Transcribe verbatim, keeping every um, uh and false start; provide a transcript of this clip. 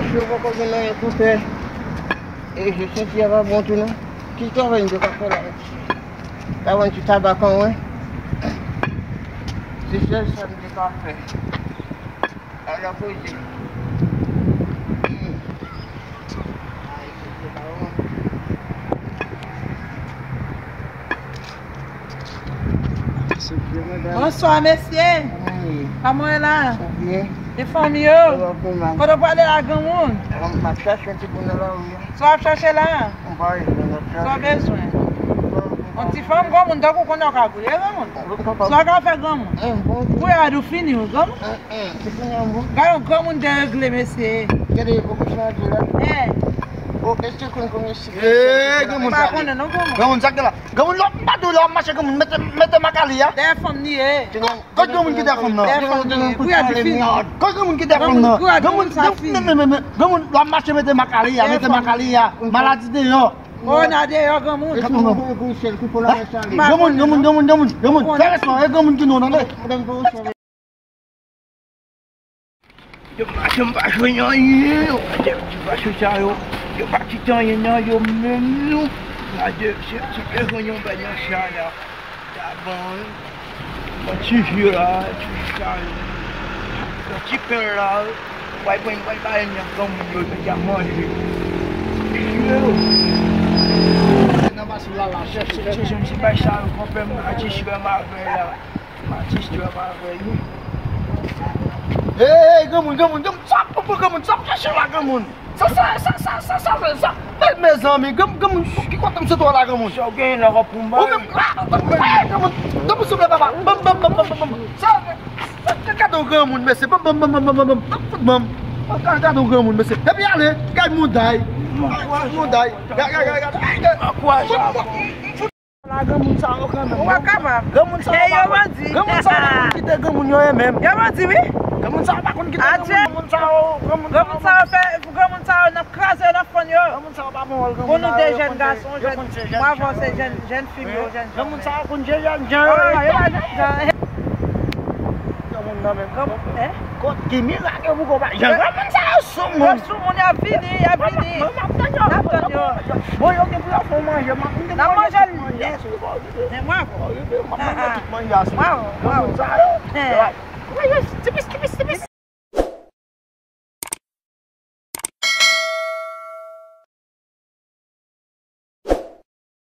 Yo poko gen anyen pou fè. E je senti a pa bon tou non. Ki travay m te ka fè la? Ta vann ti tabak an wen. Se sèl sa m te ka fè. Ala koze. Bonswa mesye. Kòman w ye la? E fanmi yo? Kote w prale la granmoun? Sa w ap chache la? Sa w bezwen? Yon ti fanm granmoun tankou konnen w ka boule granmoun. Sa w ka fè granmoun? Pou yad ou fini wi granmoun. Gade yon granmoun deregle mesye. Gade yon granmoun chanje la. Eh. Oh, èske konn konbyen chif? Eh, granmoun sa. Pa konnen non granmoun. Granmoun sa k la. Granmoun lò, m pa di w lè w ap mache granmoun mete mete makali a. Dèyè fanm li ye. Kot granmoun ki dèyè fanm nan? Dèyè fanm li ye. Pou yad li fini. Kot granmoun ki dèyè fanm nan? Granmoun sa fini. Men men men men granmoun lè w ap mache mete makali a, mete makali a. Maladi deyò. Kòwona deyò granmoun. Granmoun, granmoun, granmoun, granmoun, granmoun, granmoun. Fè respè, e granmoun ki nou tande. Yo mache m pa jwenn anyen, yo gade ti faso sa yo, yo pa kite anyen nan yo menm non. Gade, se ti bezwen yon bèl nan sa la. Taban, yon ti je la, ti sa yo, yon ti pen la, bay pran, bay bay nan granmoun yo, yo ja manje. Ti je yo. Nan masin la la, chèche, chèche, chèche, ti bay sa yo, konpè m, a ti chè m avè la. Majistra pa vre wi. Hey, granmoun, granmoun, granmoun, sa pou pou granmoun, sa pou chache la granmoun. Sa sa sa sa sa sa sa. Mezanmi, granmoun, ki kote m sot la granmoun? Sa w genyen la w ap pou m bay. Ou menm la, granmoun, tanpri souple papa. Banm banm banm banm banm. Sa gade yon granmoun mesye, banm banm banm banm banm banm. Fout banm. Gade yon granmoun mesye. Epi ale, gade mouday. Mouday. Gade gade gade. Ankouraje. La granmoun sa yo kanmenm. Ou pa kapab. Granmoun sa yo pa konn. Granmoun sa yo pa konn kite granmoun yo ye menm. Yo bandi wi. Granmoun sa yo pa konn kite granmoun. Granmoun sa yo, granmoun sa yo fè, granmoun sa yo n ap kraze yo, n ap fann yo. Granmoun sa yo pa bon wòl granmoun. Pou nou de jèn gason, jèn mwa vò se jèn jèn fi yo, jèn jan. Granmoun sa yo konn je jèn jan yo. Yo pa jèn jan. Granmoun nan menm. Kot ki mirak yo pou konpa. Jan granmoun sa yo sou moun. Yo sou moun, y ap vini, y ap vini. N ap tann yo. Bon, yo gen pou yo fè w manje, m ap manje tout manje a sou ou. Men mwa vò. Mwa vò. Mwa vò. Granmoun sa yo. Tipis, tipis, tipis.